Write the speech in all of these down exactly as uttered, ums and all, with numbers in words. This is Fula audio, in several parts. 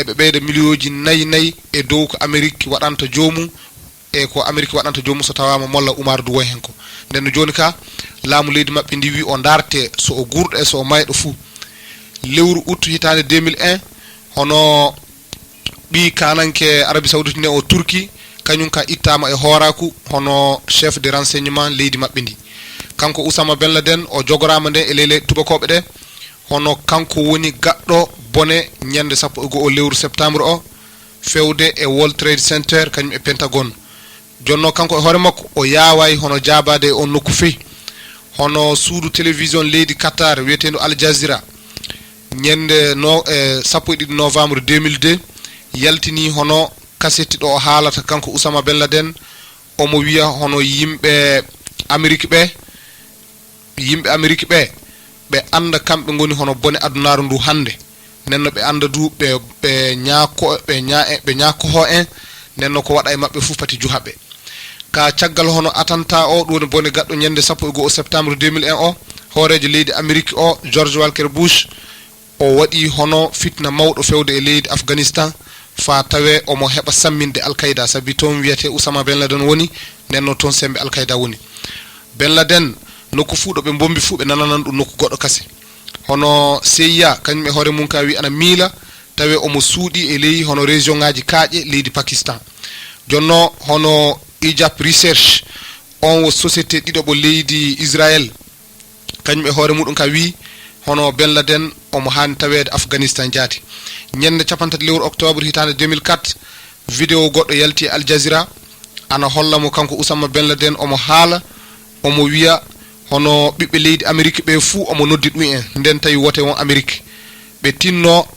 ɓe ɓeyda miliyooji nayi nayi e dow ko Amerik waɗanta joomum, e ko Amerik waɗanta joomum so tawaama molla Umaar du woy heen ko. Nden no jooni ka, laamu leydi maɓɓe ndi wi o ndaarte so o guurɗo e so o mayɗo fuu. Lewru ut hitaande deux mille un, hono ɓii kaananke Arabie Saoudite ne o Turki, kañum ka ittaama e hooraaku hono chef de renseignement leydi maɓɓe ndi. Kanko Oussama Ben Laden o jogoraama nde e ley leyɗe tubakooɓe ɗe, hono kanko woni gaɗɗo bone ñande sappo e go'o lewru septembre o, fewde e World Trade Center kañum e Pentagon. Jonno kanko e hoore makko o yaawaay hono jaabaade e on nokku fey. Hono suudu télévision leydi Qatar wiyeteendu Al Jazeera, ñande no, e sappo e ɗiɗi novembre deux mille deux, yaltini hono kasetti ɗo o haalata kanko Oussama Ben Laden, omo wiya hono yimɓe Amerik ɓe, yimɓe Amerik ɓe, ɓe annda kamɓe ngoni hono bone adunaaru ndu hannde. Nden no ɓe annda du, ɓe, ɓe ñaako, ɓe ña-, ɓe ñaakoho en. Nden no ko waɗa e maɓɓe fuu pati juha ɓe. Ka caggal hono attentat o, ɗum woni bone gaɗɗo ñande sappo e go'o septembre deux mille un o, hooreejo leydi Amerik o, George Walker Bush, o waɗi hono fitna mawɗo fewde e leydi Afghanistan, faa tawee omo heɓa samminde Al Qaeda, sabi toon wiyetee Oussama Ben Laden woni, nden no toon semmbe Al Qaeda woni. Ben Laden, nokku fuu ɗo ɓe mbombi fuu, ɓe nananan ɗum nokku goɗɗo kase. Hono C I A, kañum e hoore mum ka wi ana miila, tawee omo suuɗi e ley hono région ŋaaji kaaƴe leydi Pakistan. Jonno hono Hijab Research, on wo société ɗiɗaɓo leydi Israël, kañum e hoore muɗum ka wi hono Ben Laden omo haani taweede Afghanistan jaati. Ñande cappanɗe tati lewru octobre hitaande deux mille quatre, vidéo goɗɗo yalti e Al Jazeera, ana holla mo kanko Oussama Ben Laden, omo haala, omo wiya hono ɓiɓɓe leydi Amerik ɓe fuu omo noddi ɗum en, nden tawi wote won Amerik. Ɓe tinno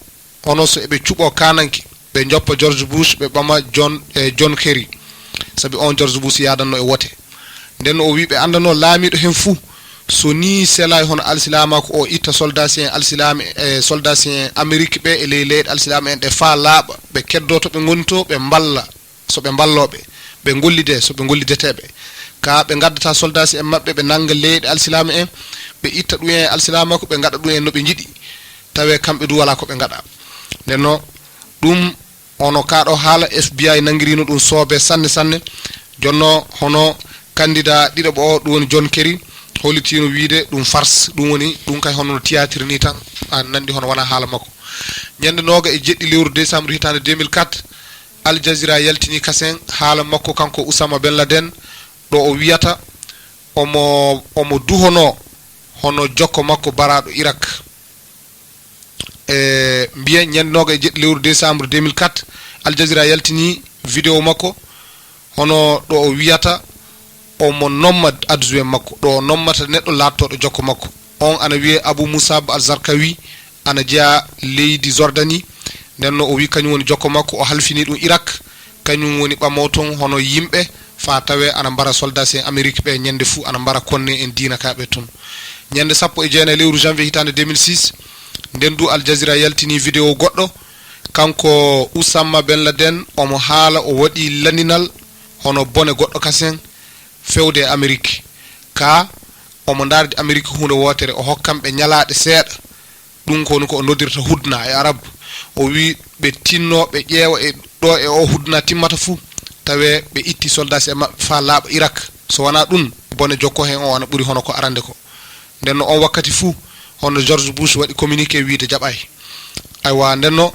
hono so eɓe cuɓoo kaananke, ɓe njoppa George Bush, ɓe ɓama John, e John Kerry, sabi on George Bush yaadanno e wote. Nden no o wi ɓe anndano laamiiɗo heen fuu, so nii selaay hono alsilaamaaku o itta soldasi en alsilaami, e soldasi en Amerik ɓe e ley leyɗe alsilaama en ɗe faa laaɓa, ɓe keddoo to ɓe ngoni to, ɓe mballa so ɓe mballooɓe, ɓe ngollidee so ɓe ngollideteeɓe. Ka ɓe ngaddata soldasi en maɓɓe, ɓe nannga leyɗe alsilaama en, ɓe itta ɗum en alsilaamaaku, ɓe ngaɗa ɗum en no ɓe njiɗi, tawee kamɓe du walaa ko ɓe ngaɗa. Nden no ɗum, hono kaa ɗo haala F B I nanngiriino ɗum soobee sanne sanne. Jonno hono candidat ɗiɗaɓo o, ɗum woni John Kerry, hollitiino wiyde ɗum farce, ɗum woni ɗum kay hono no théâtre ni tan, a nanndi hono wonaa haala makko. Ñande nooga e jeɗɗi lewru décembre hitaande deux mille quatre, Al Jazeera yaltini kasen haala makko kanko Oussama Ben Laden, ɗo o wiyata omo, omo duhono hono jokko makko baraaɗo Irak. E mbiyen ñande nooga e jeɗɗi lewru décembre deux mille quatre, Al Jazeera yaltini vidéo makko, hono ɗo o wiyata omo nomma adjoint makko, ɗo o nommata neɗɗo laattooɗo jokko makko. On ana wiyee Abu Musab Al Zarkawi, ana jeyaa leydi Jordanie. Nden no o wi kañum woni jokko makko, o halfini ɗum Irak. Kañum woni ɓamoo toon hono yimɓe faa tawee ana mbara soldats en Amerik ɓe ñande fuu, ana mbara konne en diina kaaɓe toon. Ñande sappo e jeenayi lewru janvier hitaande deux mille six, nden du Al Jazeera yaltini vidéo goɗɗo. Kanko Oussama Ben Laden, omo haala o waɗi laninal hono bone goɗɗo kasen fewde e Amerik. Ka omo ndaardi Amerik huunde wootere, o hokkan ɓe ñalaaɗe seeɗa. Ɗum ko woni ko o noddirta hudna e arab. O wi ɓe tinno, ɓe ƴeewa e ɗo e o hudna timmata fuu, tawee ɓe itti soldats e maɓɓe faa laaɓa Irak. So wonaa ɗum, bone jokko heen o ana ɓuri hono ko arande ko. Nden no on wakkati fuu, hono George Bush waɗi communiqué wiide jaɓaay. Aywa, nden no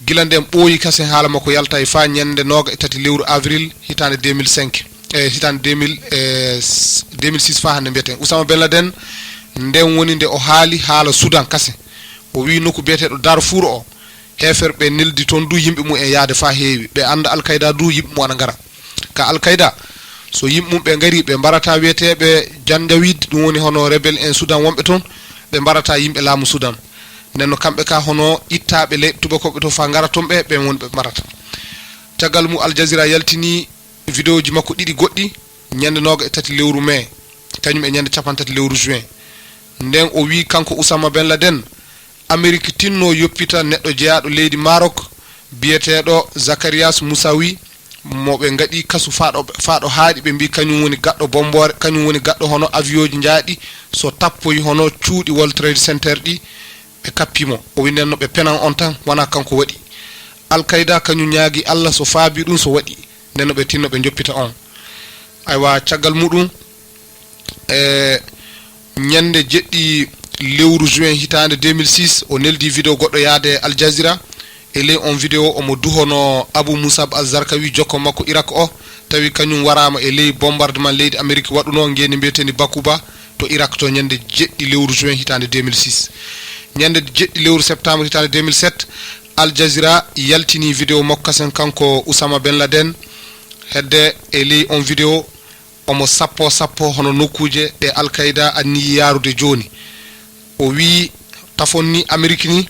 gila nden ɓooyi kasen haala makko yaltaay faa ñande nooga e tati lewru avril hitaande deux mille cinq, e hitaande deux mille, e deux mille six faa hannde mbiyeten. Oussama Ben Laden, nden woni nde o haali haala Sudan kasen. O wi nokku biyeteeɗo Darfour o, heeferɓe neldi toon du yimɓe mum en yaade faa heewi. Ɓe annda Al Qaeda du yimɓe mum ana ngara. Ka Al Qaeda, so yimɓe mum ɓe ngari, ɓe mbarata wiyeteeɓe Janjaweed, ɗum woni hono rebel en Sudan wonɓe toon, ɓe mbarata yimɓe laamu Sudan. Nden no kamɓe ka hono ittaaɓe leyɗe tubakooɓe to faa ngara toon ɓe, ɓen woni ɓe mbarata. Caggal mum Al Jazeera yaltini vidéoji makko ɗiɗi goɗɗi, ñande nooga e tati lewru mai, kañum e ñande cappanɗe tati lewru juin. Nden o wi kanko Oussama Ben Laden, Amerik tinno yoppita neɗɗo jeyaaɗo leydi Maroc, biyeteeɗo Zacharias Moussaoui, mo ɓe ngaɗi kasu faa ɗo, faa ɗo haaɗi, ɓe mbi kañum woni gaɗɗo bomboore, kañum woni gaɗɗo hono avion ji njaaɗi, so tappoyi hono cuuɗi World Trade Center ɗi, ɓe kappi mo. O wi nden no ɓe penan on tan, wonaa kanko waɗi. Al Qaida kañum ñaagi Allah so faabi ɗum, so waɗi, nden no ɓe tinno ɓe njoppita on. Aywa, caggal muɗum, e ñande jeɗɗi lewru juin hitaande deux mille six, o neldi vidéo goɗɗo yaade Al Jazeera. E ley on vidéo, omo duhono Abu Musab Al Zarkawi, jokko makko Irak o, tawi kañum waraama e ley bombardement leydi Amérique waɗuno ngeendi mbiyeteendi Bakuba to Irak to ñande jeɗɗi lewru juin hitaande deux mille six. Ñande jeɗɗi lewru septembre hitaande deux mille sept, Al Jazeera yaltini vidéo makko kasen, kanko Usama Ben Laden. Hedde e ley on vidéo, omo sappo sappo hono nokkuuje ɗe Al Qaida anniyi yaarude jooni. O wii, tafon ni Amerik ni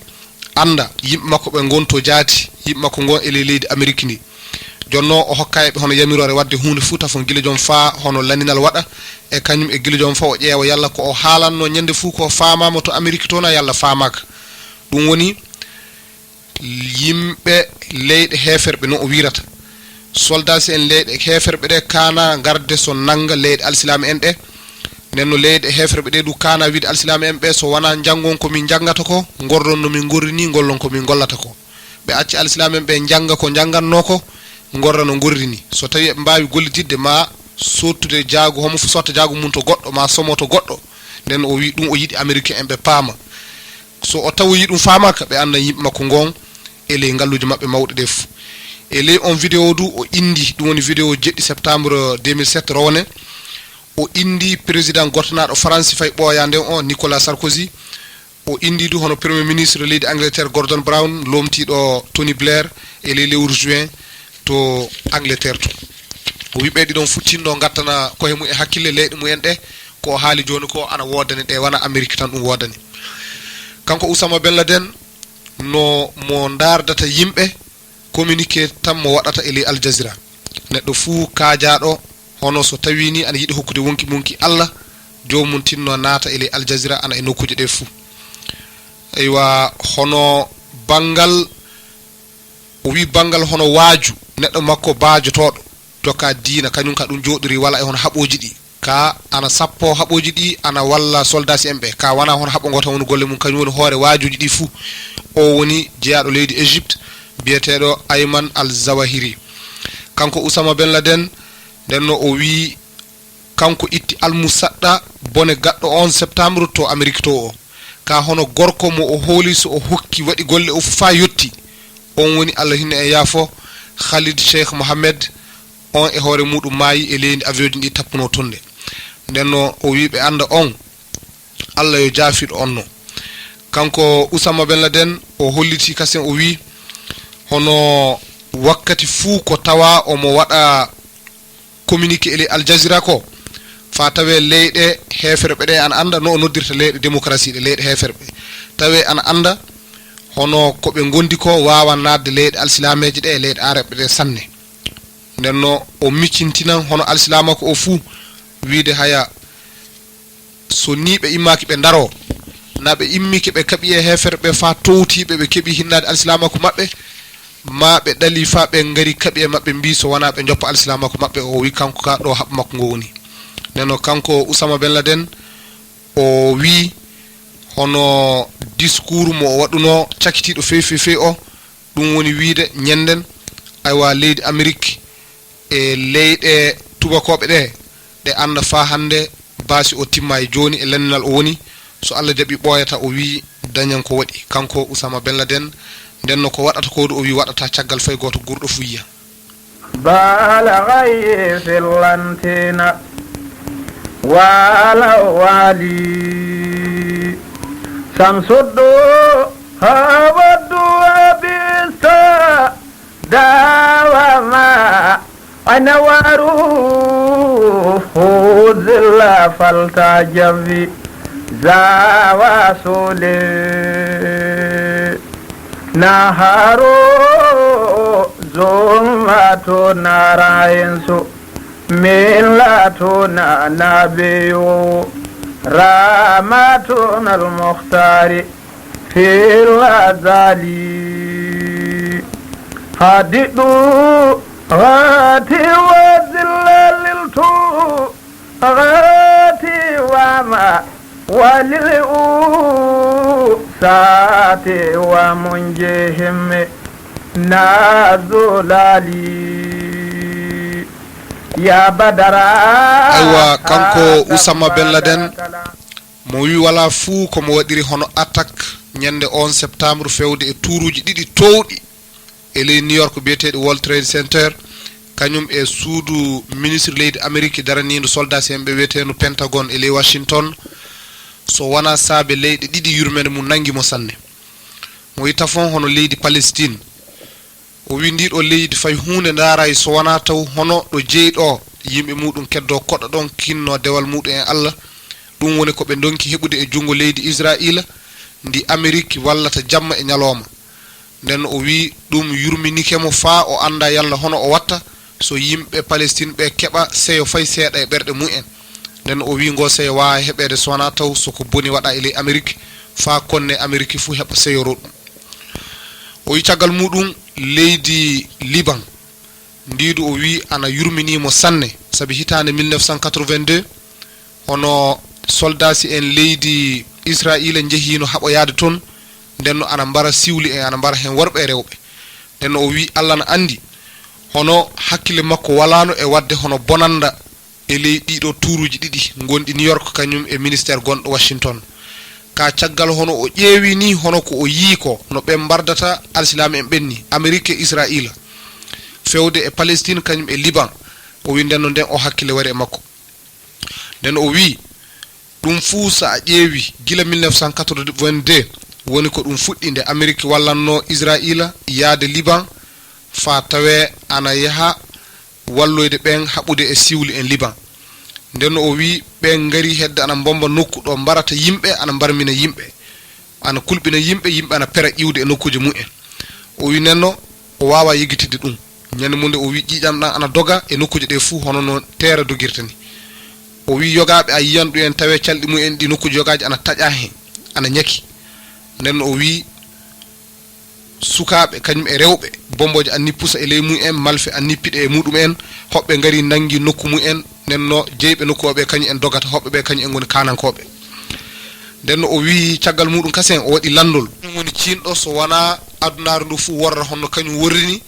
annda yimɓe makko ɓe ngon to jaati, yimɓe makko ngon e ley leydi Amerik ndi. Jonno o hokkaay ɓe hono yamiroore waɗde huunde fuu tafon, gila joom faa hono landinal waɗa e kañum, e gila joom faa o ƴeewa yalla ko o haalanno ñande fuu ko faamaama to Amerik to na yalla faamaaka. Ɗum woni yimɓe leyɗe heeferɓe, no o wiirata. Soldats en leyɗe heeferɓe ɗe kaana ngarde so nannga leyɗe alsilaame en ɗe. Nden no leyɗe heeferɓe ɗe du kaana wiide alsilaame en ɓe, so wonaa njanngon ko min njanngata ko, ngordon no min ngorri ni, ngollon ko min ngollata ko. Ɓe acca alsilaame en ɓe njannga ko njannganno ko, ngorra no ngorri ni. So tawi eɓe mbaawi gollididde ma sottude jaagu, homo fu sotta jaagu mum to goɗɗo, ma somo to goɗɗo. Nden o wi ɗum o yiɗi Américain en ɓe paama. So o tawoyi ɗum faamaaka, ɓe annda yimɓe makko ngon e ley ngalluuje maɓɓe mawɗe ɗe fof. E ley on vidéo du, o indi, ɗum woni vidéo jeɗɗi septembre deux mille sept, rowone, o indi président gortanaaɗo Faransi fay ɓooya nden o, Nicolas Sarkozy. O indi du hono premier ministre leydi Angleterre, Gordon Brown, lomtiiɗo Tony Blair e ley lewru juin to Angleterre to. O wi ɓe ɗiɗon fof tinno ngattana koye mum e hakkille leyɗe mum en ɗe, ko o haali jooni ko ana woodani ɗe, wona Amérique tan ɗum woodani. Kanko Usama Ben Laden, no mo ndaardata yimɓe, communiqué tan mo waɗata e ley Al Jazeera. Neɗɗo fuu kaajaaɗo, hono so tawii ni ana yiɗi hokkude wonki mum ki Allah, joomum tinno naata e ley Al Jazeera, ana e nokkuuje ɗe fuu. Eywa, hono banngal, o wi banngal hono waaju, neɗɗo makko baajotooɗo, jokka diina, kañum ka ɗum jooɗori, wala e hono haɓooji ɗi. Ka ana sappo haɓooji ɗi, ana walla soldats en ɓe. Ka wona hono haɓo ngo tan woni golle mum, kañum woni hoore waajuuji ɗi fuu. O woni jeyaaɗo leydi Égypte, biyeteeɗo Ayman Al Zawahiri. Kanko Usama Ben Laden, nden no o wi, kanko itti almusaɗɗa bone gaɗɗo on septembre to Amérique to o. Ka hono gorko mo o hooli so o hokki waɗi golle o fuu faa yotti. On woni, Allah hinna e yaafo, Khalid Sheikh Mohammed, on e hoore muɗum maayi e leydi avion ji ɗi tappuno tun nde. Nden no o wi ɓe annda on, Allah yo jaafiɗo on no. Kanko Usama Ben Laden, o holliti kasen, o wi hono wakkati fuu ko tawa omo waɗa communiqué e ley Al Jazeera ko, faa tawee leyɗe heeferɓe ɗe ana annda no o noddirta leyɗe démocratie ɗe, leyɗe heeferɓe. Tawee ana annda hono ko ɓe ngondi ko waawa naatde leyɗe alsilaameeje ɗe e leyɗe areɓɓe ɗe sanne. Nden no o miccintinan hono alsilaamako o fuu, wiide haya, so nii ɓe immaaki ɓe ndaroo, na ɓe immike ɓe kaɓi e heeferɓe ɓe faa towtii ɓe, ɓe keɓi hinnaade alsilaamaaku maɓɓe, maa ɓe ɗalii faa ɓe ngari kaɓi e maɓɓe, mbii so wonaa ɓe njoppa alsilaamaaku maɓɓe, o wi kanko ka ɗo haɓɓo makko ngo woni. Nden no kanko Usama Ben Laden, o wi hono discours mo o waɗuno cakitiiɗo feewi feewi feewi o, ɗum woni wiide ñennden, aywa, leydi Amérique e leyɗe tubakooɓe ɗe, ɗe annda faa hannde baasi o timma e jooni e lennal o woni. So Allah jaɓi ɓooyata, o wi dañan ko waɗi. Kanko Usama Ben Laden, nden no ko waɗata ko du, o wi waɗata caggal fay gooto, gurɗo fuu yiya. Bala gaye fillantina wala wali. Samsuddu hawaddu abista. Dawa ma ana waru huzilla falta javi. Zawa sule. Naharo zulmatu nara insu. Min latuna nabiyu. Ramatun al-mukhtari. Fil azali. Hadidu. Hati wa zillaliltu. Hati wa ma. Walil u. Sati wa munjihimi. Na zolali ya badara. Aywa, kanko Usama Ben Laden, mo wi wala fuu ko mo waɗiri hono attaque ñande on septembre fewde e tuuruuji ɗiɗi toowɗi e ley New York biyeteeɗo World Trade Center, kañum e suudu ministre leydi Ameriki daraniindo soldaasi'en ɓe wiyeteendu Pentagon e ley Washington, so wonaa saabe leyɗe ɗiɗi yurmeende mum nanngi mo sanne. Mo wi tafon hono leydi Palestine. O wi ndiɗo leydi fay huunde ndaaraay so wonaa taw hono ɗo jeyi ɗo, yimɓe muɗum keddo koɗa ɗon kinno dewal muɗum e Allah. Ɗum woni ko ɓe ndonki heɓude e junngo leydi Israa'iila ndi Ameriki wallata jamma e ñalooma. Nden o wi ɗum yurminike mo faa o annda yalla hono o watta so yimɓe Palestine ɓe keɓa seyo fay seeɗa e ɓerɗe mumen. Nden o wi ngo seyo waawa heɓeede so wonaa taw so ko boni waɗa e ley Ameriki faa konne Ameriki fuu heɓa seyoro ɗum. O wi caggal muɗum leydi Liban ndiidu o wi ana yurminii mo sanne, sabi hitaande mille neuf cent quatre-vingt-deux hono soldaasi'en leydi Israa'iila njehiino haɓoyaade toon, nden no ana mbara siwli en, ana mbara heen worɓe e rewɓe. Nden no o wi Alla na anndi hono hakkille makko walaano e waɗde hono bonannda e ley ɗiɗo tuuruuji ɗiɗi ngonɗi New York kañum e ministeer gonɗo Washington. Ka caggal hono o ƴeewi ni hono ko o yii ko no ɓe mbardata alsilaame en ɓen ni, Amerik e Israa'iila, fewde e Palestine kañum e Liban. O wi nden no nden o hakkille wari e makko. Nden o wi ɗum fuu so a ƴeewi gila mille neuf cent quatre-vingt-deux woni ko ɗum fuɗɗi nde Amerik wallanno Israa'iila yaade Liban faa tawee ana yaha walloyde ɓen haɓude e siwli en Liban. Nden no o wi ɓen ngari hedde ana mbomba nokku ɗo mbarata yimɓe, ana mbarmina yimɓe, ana kulɓina yimɓe, yimɓe ana pera iwde e nokkuuje mumen. O wi nden no o waawa yegitidde ɗum. Ñande mum nde o wi ƴiiƴam ɗam ana doga e nokkuuje ɗe fuu hono no teera dogirta ni. O wi yogaaɓe a yiyan ɗum en tawee calɗi mumen ɗi nokkuuje yogaaji ana taƴa heen, ana ñaki. Nden no o wi sukaaɓe kañum e rewɓe, bombooje anni pusa e ley mumen, malfe anni piɗe e muɗum en, hoɓɓe ngari nanngi nokku mumen, nden no jeyɓe nokku o ɓe kañum en dogata, hoɓɓe ɓe kañum en ngoni kaanankooɓe. Nden no o wi caggal muɗum kasen o waɗi lanndol. Ɗum woni ciinɗo so wonaa adunaaru ndu fuu worra honno kañum worri ni.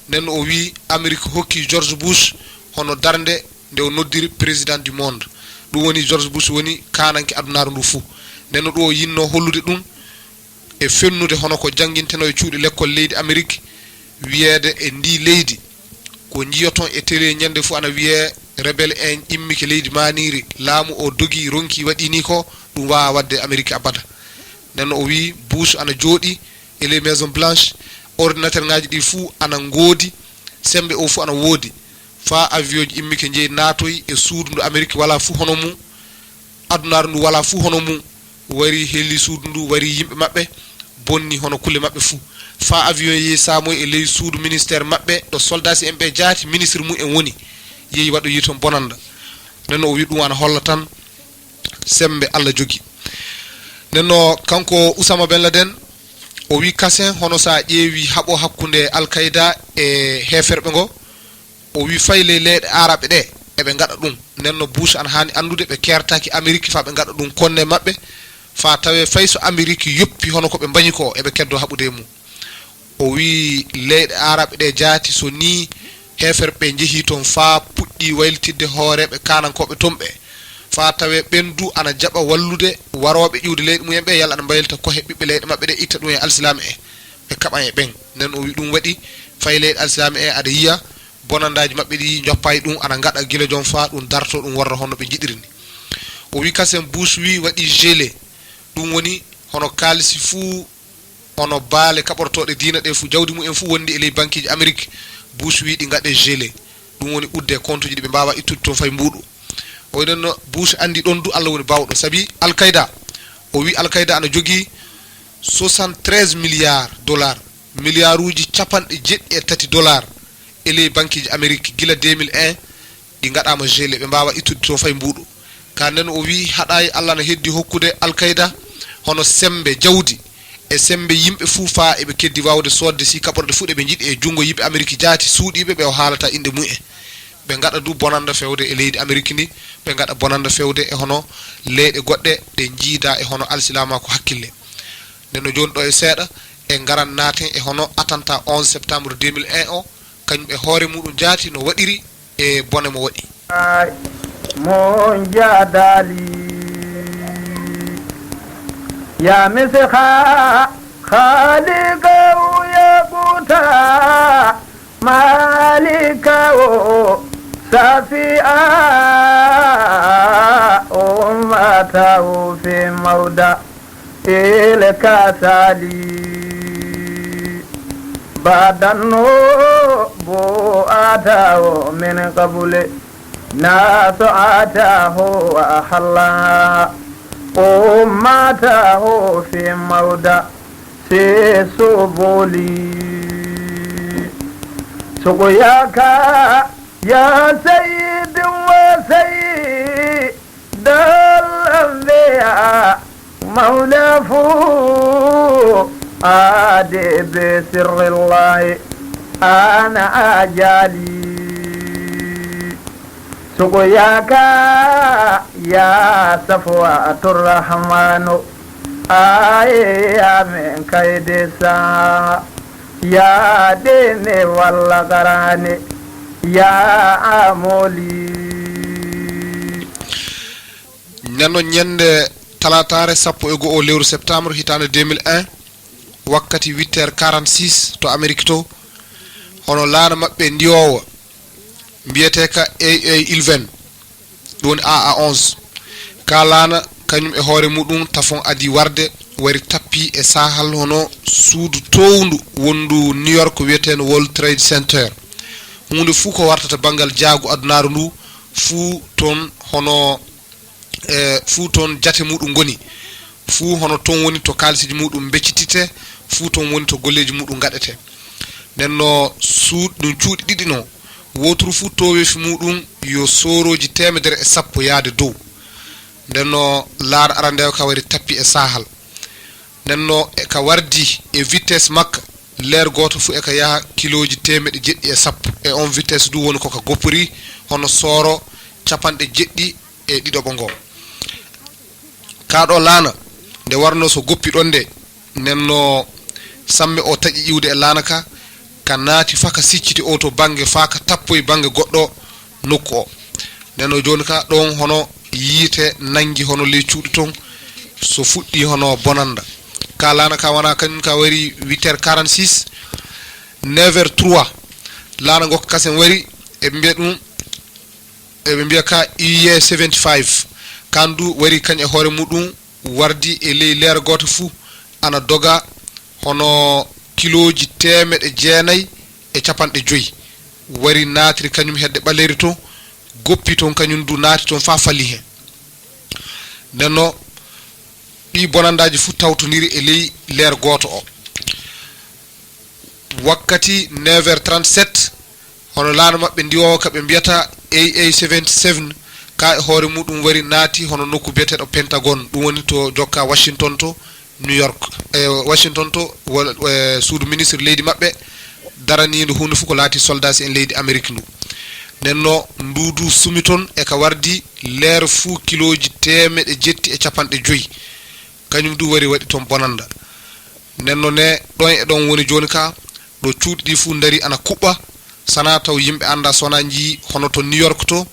Nden no o wi Amerik hokki George Bush hono darnde nde o noddiri président du monde. Ɗum woni George Bush woni kaananke adunaaru ndu fuu. Nden no ɗum o yinno hollude ɗum e fennude hono ko jannginteno e cuuɗi lekkol leydi Amerik, wiyeede e ndii leydi ko njiyoton e télé ñande fuu ana wiyee rebelle en immike leydi maaniiri, laamu o dogi, ronki, waɗi ni ko ɗum waawa waɗde Amerik abada. Nden no o wi Bush ana jooɗi e ley Maison Blanche, ordinateur ŋaaji ɗi fuu ana ngoodi, sembe o fuu ana woodi, faa avion ji immike njeyi naatoyi e suudu ndu Amerik walaa fuu hono mum, adunaaru ndu walaa fuu hono mum, wari helli suudu ndu, wari yimɓe maɓɓe, bonni hono kulle maɓɓe fuu. Faa avion yehi saamoyi e ley suudu ministère maɓɓe ɗo soldaasi en ɓe jaati ministre mum en woni, yehi waɗoyi toon bonannda. Nden no o wi ɗum ana holla tan sembe Alla jogi. Nden no kanko Usama Ben Laden o wi kasen hono so a ƴeewi haɓo hakkunde Al Qaida e heeferɓe ngo, o wi fay ley leyɗe Aaraɓe ɗe eɓe ngaɗa ɗum. Nden no Bush ana haani anndude ɓe keertaaki Amerik faa ɓe ngaɗa ɗum konne maɓɓe, faa tawee fay so Amerik yoppi hono ko ɓe mbañi ko eɓe keddoo haɓude e mum. O wi leyɗe Aaraɓe ɗe jaati so nii heeferɓe njehii toon faa puɗɗii waylitidde hooreeɓe kaanankooɓe toon ɓe, faa tawee ɓen du ana jaɓa wallude warooɓe iwde leyɗe mumen ɓe, yalla ana mbaylita kohe ɓiɓɓe leyɗe maɓɓe ɗe, itta ɗum e alsilaame en, ɓe kaɓa e ɓen. Nden o wi ɗum waɗi fay leyɗe alsilaame en aɗa yiya bonandaaji maɓɓe ɗi njoppaay ɗum ana ngaɗa gila joom faa ɗum darto ɗum worra hono ɓe njiɗiri ni. O wi kasen Bush wi waɗi gelé, ɗum woni hono kaalisi fuu hono baale kaɓortooɗe diina ɗe fuu, jawdi mumen fuu wondi e ley bankiiji Amerik, Bush wi ɗi ngaɗe gelé. Ɗum woni udde kontuji ɗi ɓe mbaawa ittude toon fay mbuuɗu. O wi nden no Bush anndi ɗon du Alla woni baawɗo, sabi Al Qaida, o wi Al Qaida ana jogii soixante-treize milliards dollars, miliyaaruuji capanɗe jeɗɗi e tati dollars e ley bankiiji Amerik gila deux mille un, ɗi ngaɗaama gelé, ɓe mbaawa ittude toon fay mbuuɗu. Ka nden o wi haɗaay Alla na heddi hokkude Al Qaida hono sembe jawdi e sembe yimɓe fuu faa eɓe keddi waawde soodde si kaɓorɗe fuu ɗe ɓe njiɗi e junngo yimɓe Amerik jaati suuɗiiɓe ɓe o haalata innde mumen. Ɓe ngaɗa du bonannda fewde e leydi Amerik ndi, ɓe ngaɗa bonannda fewde e hono leyɗe goɗɗe ɗe njiida e hono alsilaamaaku hakkille. Nden no jooni ɗo e seeɗa, e ngaran naaten e hono attentat onze septembre deux mille un o, kañum e hoore muɗum jaati no waɗiri e bone mo waɗi. Mo jaadaali ya misiha, khaliqahu yaquta, malikahu safi'a, ummatahu fi mawda. Il kasali badannu bu atahu min qabli, nasu atahu wa ahalla ummatahu fi mawda si subuli. Suqyaka ya sayyidi wa sayyidi dal anbiya, mawla fu ade be sirrillahi ana ajali. Suqyaka ya safwa turrahmanu, ay ya min kaydisa, ya dini walla garani, ya amoli. Nden noon, ñande talaataare sappo e go'o lewru septembre hitaande deux mille un, wakkati huit heures quarante-six to Amérique to, hono laana maɓɓe ndiwoowa mbiyetee ka A A eleven, ɗum woni A A onze, ka laana kañum e hoore muɗum tafon adii warde, wari tappi e saahal hono suudu toowndu wonndu New York wiyeteendu World Trade Center. Huunde fuu ko wartata banngal jaagu adunaaru ndu, fuu toon hono e fuu toon jate muɗum ngoni, fuu hono toon woni to kaalisiiji muɗum mbeccititee, fuu toon woni to golleeji muɗum ngaɗetee. Nden no suud ɗum cuuɗi ɗiɗi no, wooturu fuu tooweefi muɗum yo soorooji teemedere e sappo yaade dow. Nden no laana arandeewa ka wari tappi e saahal. Nden no e ka wardi e vitesse makka, leer gooto fuu e ka yaha kilooji teemeɗe jeɗɗi e sappo. E on vitesse du woni ko ka goppori hono sooro capanɗe jeɗɗi e ɗiɗaɓo ngo. Kaa ɗoo laana, nde warnoo so goppi ɗon nde, nden no samme o taƴi iwde e laana ka, ka naati faa ka sicciti oo to bannge, faa ka tappoyi bannge goɗɗo nokku o. Nden no jooni ka ɗon hono yiite nanngi hono ley cuuɗi ton, so fuɗɗii hono bonannda. Ka laana ka wonaa kañum ka wari huit heures quarante-six, neuf heures trois, laana ngokka kasen wari, eɓe mbiya ɗum, eɓe mbiya ka U A seventy-five, kan du wari kañ e hoore muɗum wardi e ley leer gooto fuu ana doga hono kilooji teemeɗe jeenayi e capanɗe joyi. Wari naatiri kañum hedde ɓaleeri to, goppi toon kañum du naati toon faa fali heen. Nden no ɗii bonanndaaji fuu tawtondiri e ley leer gooto o. Wakkati neuf heures trente-sept, hono laana maɓɓe ndiwoowa ka ɓe mbiyata A A seventy-seven, ka e hoore muɗum wari naati hono nokku biyeteeɗo Pentagon, ɗum woni to jokka Washington to New York, e Washington to wala, e suudu ministre leydi maɓɓe daraniindu huunde fuu ko laati soldaaji en leydi Amerik ndu. Nden no ndu du sumi toon e ka wardi leer fuu kilooji teemeɗe jetti e capanɗe joyi. Kañum du wari waɗi toon bonannda. Nden no ne ɗon e ɗon woni jooni ka, ɗo cuuɗi ɗi fuu ndarii ana kuɓɓa, sanaa taw yimɓe anndaa so wonaa njii hono to New York to,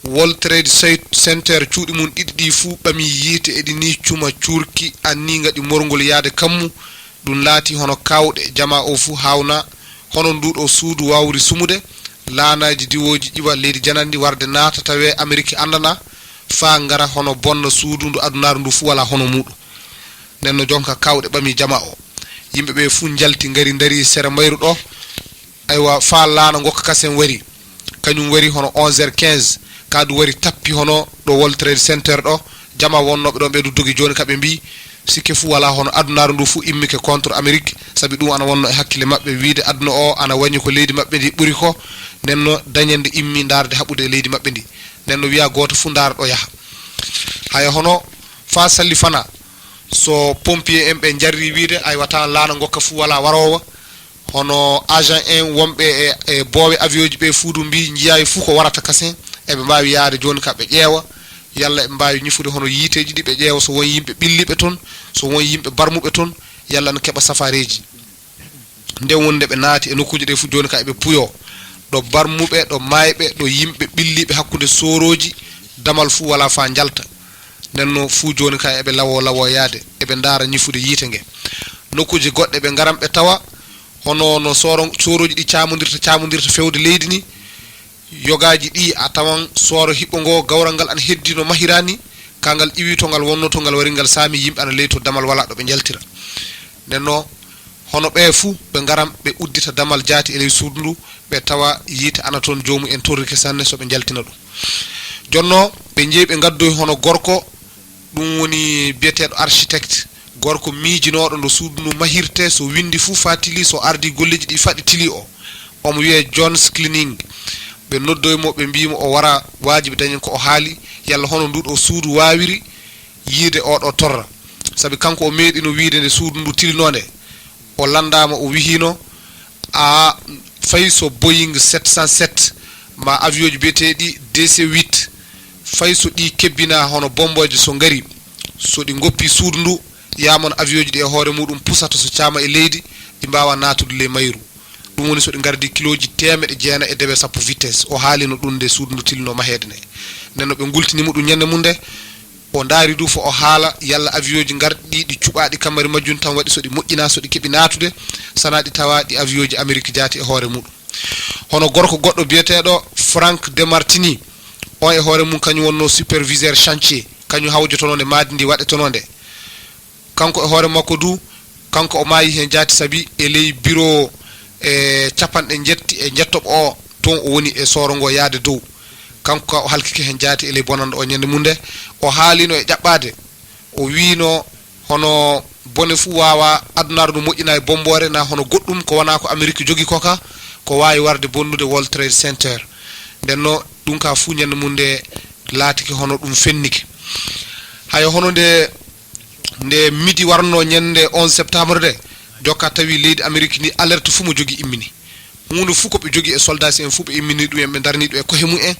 World Trade Cent- Center cuuɗi mum ɗiɗi ɗi fuu ɓamii yiite, eɗi nii cuma cuurki, anniinga ɗi morgol yaade kammu. Ɗum laatii hono kaawɗe jamaa o fuu haawnaa. Hono nduu ɗoo suudu waawri sumude, laanaaji diwooji ƴiwa leydi jananndi warde naata tawee Amerik anndanaa, faa ngara hono bonna suudu ndu adunaaru ndu fuu walaa hono muuɗum. Nden no jonka kaawɗe ɓamii jamaa o. Yimɓe ɓee fuu njalti ngari ndarii sera mayru ɗoo. Aywa, faa laana ngokka kasen wari. Kañum wari hono onze heures quinze. Ka du wari tappi hono ɗo World Trade Center ɗo. Jamaa wonnooɓe ɗon ɓee du dogi jooni ka ɓe mbii sikke fuu walaa hono adunaaru ndu fuu immike contre Amerik. Sabi ɗum ana wonno e hakkille maɓɓe wiide aduna o ana wañi ko leydi maɓɓe ndi ɓuri ko. Nden no dañande immi ndaarde haɓude e leydi maɓɓe ndi. Nden no wiya gooto fuu ndaara ɗo yaha. Haya hono faa salli fanaa. So pompier en ɓe njarri wiide aywa taan laana ngokka fuu walaa waroowo, hono agent en wonɓe e, e boowe avion ji ɓe fuu du mbii njiyaayi fuu ko warata kasen, eɓe mbaawi yaade jooni ka ɓe ƴeewa, yalla eɓe mbaawi ñifude hono yiiteeji ɗi ɓe ƴeewa so won yimɓe ɓilliiɓe toon, so won yimɓe barmuɓe toon, yalla na keɓa safareeji. Nden woni nde ɓe naati e nokkuuje ɗe fuu, jooni ka eɓe puyoo. Ɗo barmuɓe, ɗo maayɓe, ɗo yimɓe ɓilliiɓe hakkunde soorooji, damal fuu walaa faa njalta. Nden no fuu jooni ka eɓe lawoo lawoo yaade, eɓe ndaara ñifude yiite nge. Nokkuuje goɗɗe ɓe ngaran ɓe tawa, hono no sooro-, soorooji ɗi caamondirta, caamondirta fewde leydi ni, yogaaji ɗi a tawan sooro hiɓɓo ngo, gawral ngal ana heddii no mahiraa ni, ka ngal iwii to ngal wonnoo, to ngal wari ngal saami, yimɓe ana leytoo, damal walaa ɗo ɓe njaltira. Nden no, hono ɓee fuu ɓe ngaran ɓe uddita damal jaati e ley suudu ndu, ɓe tawa yiite ana toon, joomum en torrike sanne so ɓe njaltina ɗum. Jonno ɓe njeyi ɓe ngaddoyi hono gorko, ɗum woni biyeteeɗo architecte, gorko miijinooɗo no suudu ndu mahirtee, so winndi fuu faa tilii, so ardii golleeji ɗi faa ɗi tilii o. Omo wiyee John Skilling. Ɓe noddoyi mo, ɓe mbiyi mo o wara, waajibi dañen ko o haali, yalla hono ndu ɗo suudu waawiri yiide oo ɗo torra. Sabi kanko o meeɗino wiide nde suudu ndu tilinoo nde, o lanndaama, o wihiino, a, fay so Boeing sept cent sept maa avion ji biyeteeɗi D C huit, fay so ɗi kebbinaa hono bombooje, so ngari, so ɗi ngoppii suudu ndu, yamon avion ji ɗi e hoore muuɗum pusata so caama e leydi, ɗi mbaawaa naatude ley mayru. Ɗum woni so ɗi ngardii kilooji teemeɗe jeenayi e dewe sappo vitesse. O haalino ɗum nde suudu ndu tilinoo maheede nde. Nden no ɓe ngultini mo ɗum ñannde mum nde, o ndaari du fo o haala yalla avion ji ngarɗi ɗi cuɓaaɗi kammari majjum tan waɗi so ɗi moƴƴinaa, so ɗi keɓi naatude, sanaa ɗi tawaa ɗi avion ji Amerik jaati e hoore muuɗum. Hono gorko goɗɗo biyeteeɗo Frank Demartini, on e hoore mum kañum wonnoo superviseur chantier, kañum hawjotonoo nde maadi ndi waɗetonoo nde. Kanko e hoore makko du, kanko o maayi heen jaati, sabi e ley biro e capanɗe njetti e njettoɓo o, toon o woni e sooro ngo yaade dow. Kanko ka o halkike heen jaati e ley bonannda o ñande mum nde. O haalino e ƴaɓɓaade, o wiino hono bone fuu waawaa adunaaru ndu moƴƴina e bommboore, na hono goɗɗum ko wonaa ko Amerik jogi ko ka, ko waawi warde bonnude World Trade Center. Nden no ɗum ka fuu ñande mum nde laatike hono ɗum fennike. Hayo hono nde, nde midi warno ñande onze septembre nde, jokka tawi leydi Amerik ndi alerte fuu mo jogi immini. Huunde fuu ko ɓe jogi e soldats en fuu ɓe immini ɗum en, ɓe darni ɗum e kohe mum en.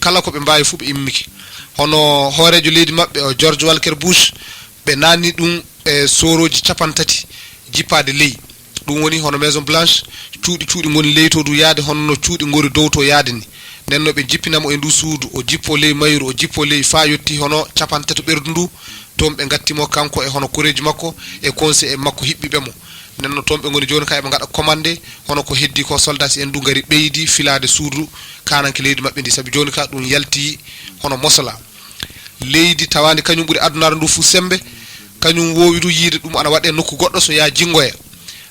Kala ko ɓe mbaawi fuu ɓe immiki. Hono hooreejo leydi maɓɓe o George Walker Bush, ɓe naanni ɗum e soorooji capanɗe tati jippaade ley. Ɗum woni hono Maison Blanche, cuuɗi cuuɗi ngoni ley to du yaade hono no cuuɗi ngori dow to yaade ni. Nden no ɓe jippina mo e ndu suudu, o jippo ley mayru, o jippo ley faa yotti hono capanɗe tato ɓerdu ndu. Toon ɓe ngatti mo kanko e hono koreeji makko e conseil en makko hiɓɓiiɓe mo. Nden no toon ɓe ngoni jooni ka eɓe ngaɗa commandé, hono ko heddii ko soldats en du ngari ɓeydi filaade suudu kaananke leydi maɓɓe ndi, sabi jooni ka ɗum yalti hono mosola. Leydi tawaandi kañum ɓuri adunaaru ndu fuu semmbe, kañum woowi du yiide ɗum ana waɗee nokku goɗɗo so yaa jinngoya.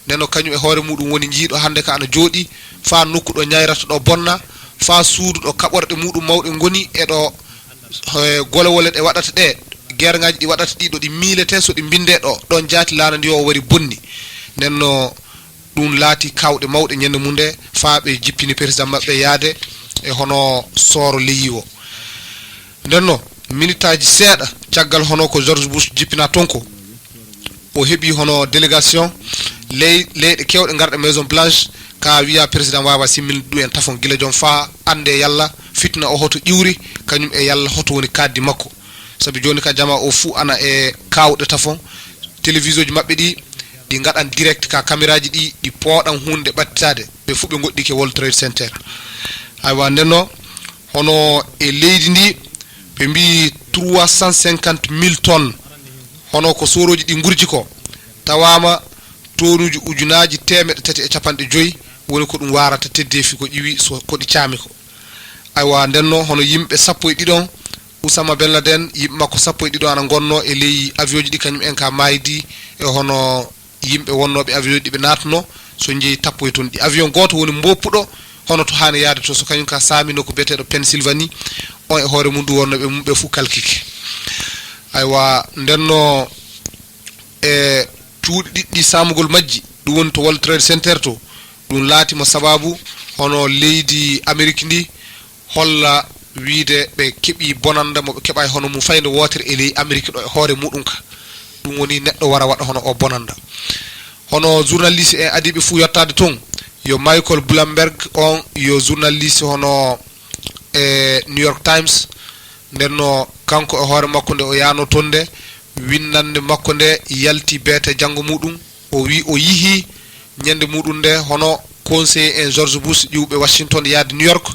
Nden no kañum e hoore muuɗum woni jiiɗo hannde ka ana jooɗii faa nokku ɗo ñayrata ɗo bonna, faa suudu ɗo kaɓorɗe muuɗum mawɗe ngoni e ɗo, e, golowole ɗe waɗata ɗe, geerŋaaji ɗi waɗata ɗi ɗo ɗi miiletee so ɗi mbinndee ɗo, ɗon jaati laana ndi o wari bonni. Nden no ɗum laati kawɗe mawɗe ñande mum nde faa ɓe jippini président maɓɓe yaade e hono sooro leydi o. Nden no, minitaaji seeɗa caggal hono ko George Bush jippinaa toon ko, o heɓi hono délégation ley-, leyɗe keewɗe ngarɗe Maison Blanche, ka wiya président waawa simminde ɗum en tafon gila joom faa annde yalla fitina o hoto ƴiwri, kañum e yalla hoto woni kaaddi makko. Sabi jooni ka jamaa o fuu ana e kawɗe tafon, télévision ji maɓɓe ɗi, ɗi ngaɗan direct ka caméra ji ɗi, ɗi pooɗan huunde ɓattitaade. Ɓe fuu ɓe ngoɗɗike World Trade Center. Aywa, nden no, hono e leydi ndi, ɓe mbii trois cent cinquante mille tonnes, hono ko soorooji ɗi ngurji ko, tawaama tonuuji ujunaaji teemeɗɗe tati e capanɗe joy woni ko ɗum waarata teddeefi ko ƴiwi so ko ɗi caami ko. Aywa, nden no, hono yimɓe sappo e ɗiɗon, Usama Ben Laden, yimɓe makko sappo e ɗiɗo ana ngonnoo e ley avion ji ɗi, kañum en ka maaydi e hono yimɓe wonnooɓe avion ji ɗi ɓe naatnoo, so njeyi tappo e toon ɗi. Avion gooto woni mboppuɗo, hono to haani yaade to, so kañum ka saami nokku biyeteeɗo Pennsylvanie, on e hoore mum du wonnooɓe mum ɓe fuu kalkike. Aywa, nden no e cuuɗi ɗiɗɗi saamugol majji, ɗum woni to World Trade Center to, ɗum laati mo sababu hono leydi Amerik ndi holla wiide ɓe keɓi bonannda mo ɓe keɓaay hono mum fayde wootere e ley Amerik ɗo e hoore muɗum ka. Ɗum woni neɗɗo wara waɗa hono o bonannda. Hono journaliste en adiiɓe fuu yottaade toon, yo Michael Bloomberg on, yo journaliste hono e New York Times. Nden no kanko e hoore makko nde o yaano toon nde, winnande makko nde yalti beete janngo muɗum, O wi o yihi ñande muɗum nde hono conseiller en George Bush ƴiwɓe Washington yaade New York,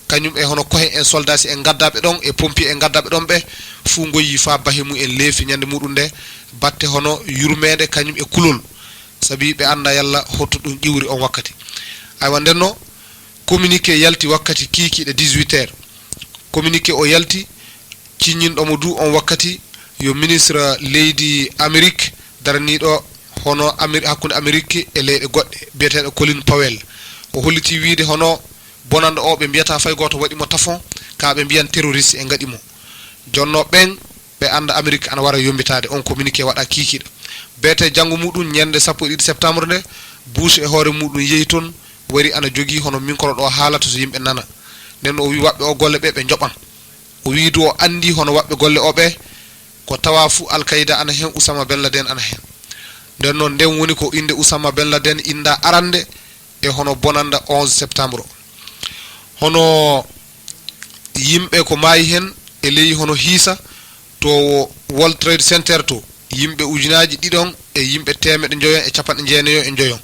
kañum e hono kohe en soldat si en gaddaɓe ɗon e pompier en gaddaɓe ɗon ɓe fuu ngoyi fa bahe mum en leefi ñande muɗum nde batte hono yurmeende kañum e kulol, sabi ɓe annda yalla hoto ɗum ƴiwri on wakkati. Aywa, ndenno communiqué yalti wakkati kiikiiɗe dix-huit heures. Communiqué o yalti, ciññinɗo mo du on wakkati yo ministre leydi Amérique daraniiɗo hono Amer-, hakkunde Amérique e leyɗe goɗɗe, biyeteeɗo Colin Powell. O holliti wiide hono bonanda o ɓe mbiyata fay gooto waɗi mo tafon, ka ɓe mbiyan terroriste e ngaɗi mo. Jonno ɓen ɓe annda Amérique ana wara yombitaade. On communiqué waɗa kiikiiɗo. Beete janngo muɗum, ñande sappo e ɗiɗi septembre nde, Bush e hoore muɗum yehi toon, wari ana jogii hono micro ɗo haalata so yimɓe nana. Nden o wi waɓɓe o golle ɓe, ɓe njoɓan. O wi du o anndi hono waɓɓe golle o ɓe, ko tawa fu Al Qaeda ana hen, Usama Ben Laden ana hen. Nden noon, nden woni ko innde Usama Ben Laden innda arande e hono bonanda onze septembre o. Hono yimɓe ko maayi hen e ley hono hiisa to World Trade Center to, yimɓe ujunaaji ɗiɗon e yimɓe teemeɗe njoyon e capanɗe jeenayo e njoyon,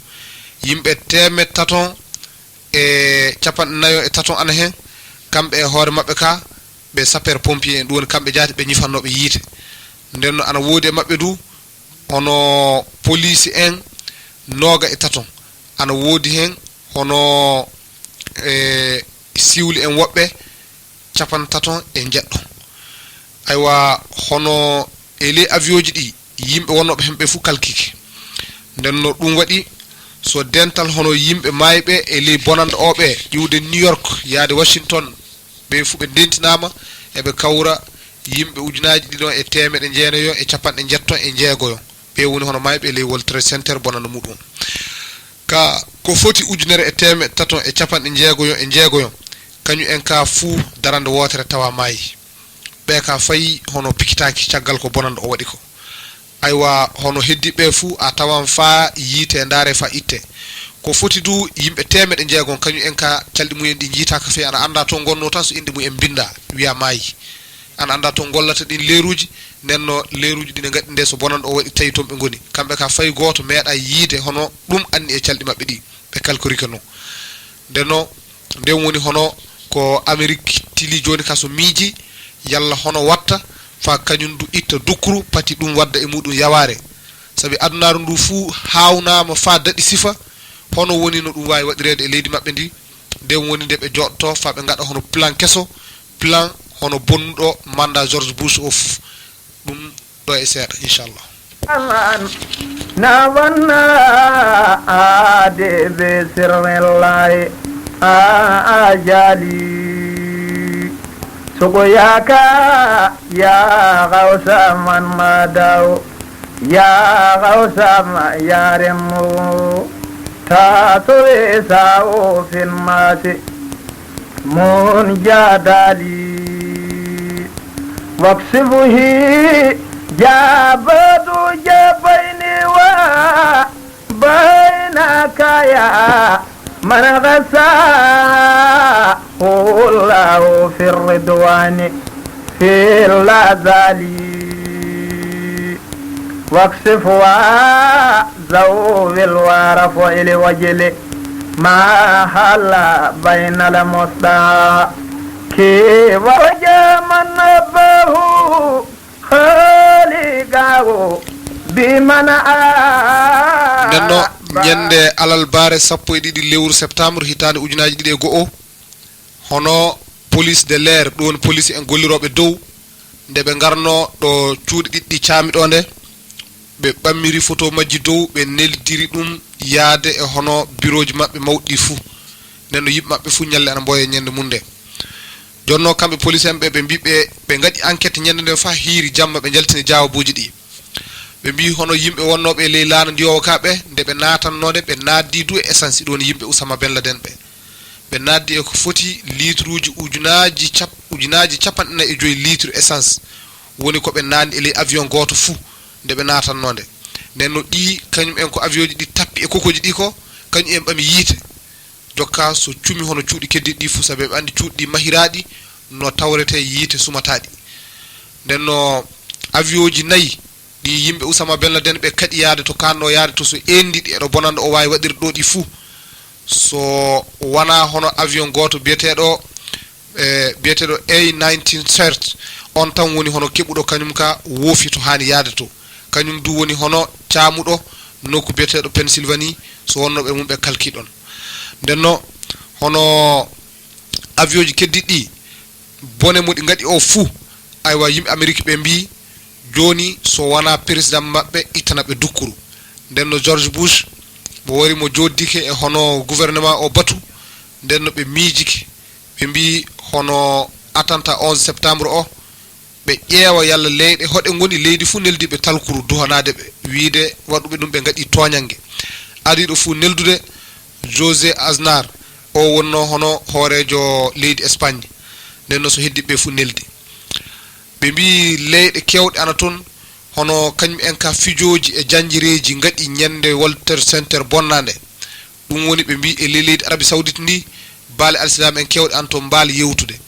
yimɓe teemeɗe taton e capanɗe nayo e taton ana hen, kamɓe e hoore maɓɓe ka, ɓe sapeur pompier en, ɗum woni kamɓe jaati ɓe ñifannooɓe yiite. Nden no ana woodi e maɓɓe du hono police en nooga e taton, ana woodi hen hono, e, siwli en woɓɓe capanɗe taton e njeɗɗo. Aywa, hono e ley avion ji ɗi, yimɓe wonnooɓe heen ɓe fof kalkike. Nden no ɗum waɗi, so dental hono yimɓe maayɓe e ley bonannda o ɓe, iwde New York yaade Washington, ɓe fof ɓe ndentinaama, eɓe kawra yimɓe ujunaaji ɗiɗon e teemeɗe jeenayo e capanɗe njetton e njeegoyo. Ɓe woni hono maayɓe e ley World Trade Center bonannda muɗum. Ka ko foti ujunere e teemeɗe taton e capanɗe njeegoyo e njeegoyo, kañum en ka fuu darannde wootere tawa maayi. Ɓe ka fayi hono pikitaaki caggal ko bonannda o waɗi ko. Aywa, hono heddiiɓe fuu a tawan faa yiite ndaare faa itte. Ko foti du yimɓe teemeɗe jeegom, kañum en ka calɗi mumen ɗi njiitaaka fey, aɗa annda to ngonnoo tan so innde mumen mbinnda, wiya maayi. Aɗa annda to ngollata ɗin leeruuji, nden no leeruuji ɗin e ngaɗi nde so bonannda o waɗi tawi toon ɓe ngoni. Kamɓe ka fay gooto meeɗa yiide hono ɗum anni e calɗi maɓɓe ɗi, ɓe kalkorike non. Nden no, nden woni hono ko Amerik tili jooni ka so miiji, yalla hono watta faa kañum du itta dukkuru, pati ɗum wadda e muɗum yawaare. Sabi adunaaru ndu fuu haawnaama faa daɗi sifa, hono woni no ɗum waawi waɗireede e leydi maɓɓe ndi. Nden woni nde ɓe jooɗotoo faa ɓe ngaɗa hono plan keso, plan hono bonnuɗo mandat George Bush o fuu. Ɗum ɗo e seeɗa, inchallah. Aman, na wanna ade be sirrin layi a ajali. Suku yaka ya gausa man madau, ya gausa ma yaren mu. Ta sowe sa'o fil masi. Mun jadali. Waksifuhi jabadu jabaini wa baina kaya man gasa. Hullahu fir ridwani fil azali. Waksifu wa zawil wa rafu ili wajili. Ma hala baina la musta ki wa jaman bahu khaliqahu bi mana a. Nden no, ñande alarbaare sappo e ɗiɗi lewru septembre hitaande ujunaaji ɗiɗi e go'o, hono police de l'air, ɗum woni police en gollirooɓe dow, nde ɓe ngarno ɗo cuuɗi ɗiɗi caami ɗo nde, ɓe ɓammiri photo majji dow, ɓe neldiri ɗum yaade e hono birooji maɓɓe mawɗi ɗi fuu. Nden no yimɓe maɓɓe fuu ñalle ana mboya ñande mum nde. Jonno kamɓe police en ɓe, ɓe mbi ɓe, ɓe ngaɗi enquête ñande nde faa hiiri jamma, ɓe njaltini jaawabuuji ɗi. Ɓe mbi hono yimɓe wonnooɓe e ley laana ndiyowo ka ɓe, nde ɓe naatannoo nde, ɓe naatdi du e essence, ɗum woni yimɓe Usama Ben Laden ɓe. Ɓe naatdi e ko foti liitruuji ujunaaji cap-, ujunaaji capanɗe nayi e joy litre essence, woni ko ɓe naatni e ley avion gooto fuu nde ɓe naatannoo nde. Nden no ɗi, kañum en ko avion ji ɗi tappi e kokooji ɗi ko, kañum en ɓami yiite. Jokka so cumi hono cuuɗi keddiiɗi ɗi fuu, sabi ɓe anndi cuuɗi ɗi mahiraaɗi no tawretee yiite sumataaɗi. Nden no avion ji nayi Ɗi yimɓe Usama Ben Laden ɓe kaɗi yaade to kanno yaade to, so eendi ɗi e ɗo bonanɗo o waawi waɗirde ɗo ɗi fuu. So wonaa hono avion gooto biyeteeɗo, e, biyeteeɗo A nineteen search, on tan woni hono keɓuɗo kañum ka woofi to haani yaade to. Kañum du woni hono caamuɗo nokku biyeteeɗo Pennsylvanie, so wonnoo ɓe mum ɓe kalki ɗon. Ndenno, hono avion ji keddiɗi ɗi, bone mo ɗi ngaɗi o fuu, aywa, yimɓe Amerik ɓe mbii, jooni so wonaa président maɓɓe ittana ɓe dukkuru. Ndenno George Bush, mo wari mo jooddike e hono gouvernement o batu, ndenno ɓe miijike, ɓe mbii hono attentat onze septembre o, ɓe ƴeewa yalla leyɗe hoɗe ngoni, leydi fuu neldi ɓe talkuru duhanaade ɓe, wiide waɗuɓe ɗum ɓe ngaɗi tooñannge. Ariiɗo fuu neldude, José Aznar, o wonnoo hono hooreejo leydi Espagne. Ndenno so heddiiɓe ɓe fuu neldi. Ɓe mbii leyɗe keewɗe ana toon, hono kañum en ka fijooji e janjireeji ngaɗi ñande World Trade Center bonnaande. Ɗum woni ɓe mbii e ley leydi Arabie Saoudite ndi, baale alsilaam en keewɗe ana toon mbaali yewtude.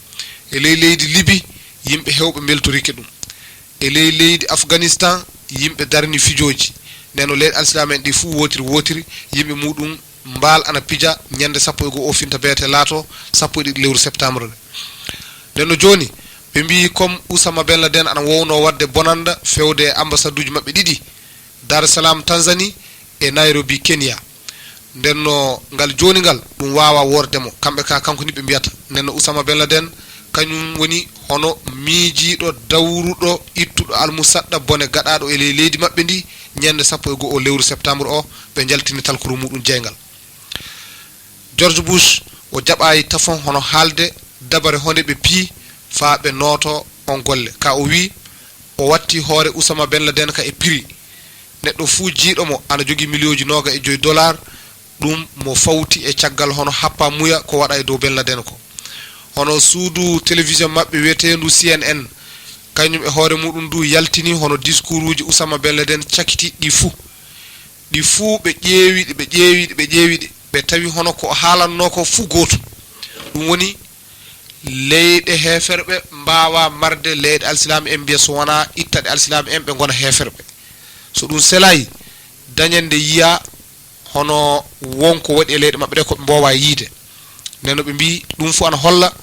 E ley leydi Libi, yimɓe heewɓe mbeltorike ɗum. E ley leydi Afghanistan, yimɓe darni fijooji. Ndenno leyɗe alsilaam en ɗi fuu wootiri wootiri, yimɓe muɗum mbaal ana pija ñande sappo e goo o finta beete laato sappo e ɗiɗi lewru septembre nde. Ndenno jooni, ɓe mbii comme Usama Ben Laden ana wowno waɗde bonanda fewde e ambassaduuji maɓɓe ɗiɗi, Dar es Salaam Tanzanie e Nairobi Kenya. Ndenno ngal jooni ngal, ɗum waawa woorde mo. Kamɓe ka, kanko ni ɓe mbiyata. Ndenno Usama Ben Laden, kañum woni hono miijiiɗo dawruɗo ittuɗo almusaɗɗa bone gaɗaaɗo e ley leydi maɓɓe ndi, ñande sappo e goo o lewru septembre o, ɓe njaltini talkuru muɗum jeyngal. George Bush, o jaɓaay tafon hono haalde dabare honde ɓe piyi faa ɓe nooto on golle. Ka o wii, o watti hoore Usama Ben Laden ka e prix. Neɗɗo fuu jiiɗo mo ana jogii miliyooji nooga e joy dollar, ɗum mo fawti e caggal hono happa muya ko waɗa e dow Ben Laden ko. Hono suudu télévision maɓɓe wiyeteendu C N N, kañum e hoore muɗum du yaltini hono diskuuruuji Usama Ben Laden cakitiiɗi ɗi fuu. Ɗi fuu ɓe ƴeewi ɗi, ɓe ƴeewi ɗi, ɓe ƴeewi ɗi. Ɓe tawi hono ko o haalannoo ko fuu gootum. Ɗum woni leyɗe heeferɓe mbaawaa marde leyɗe alsilaam en mbiya so wonaa ittaɗe alsilaam en ɓe ngona heeferɓe. So ɗum selaay, dañande yiyaa hono won ko waɗi e leyɗe maɓɓe ɗe ko ɓe mboowaa yiide. Nden no ɓe mbii ɗum fof ana holla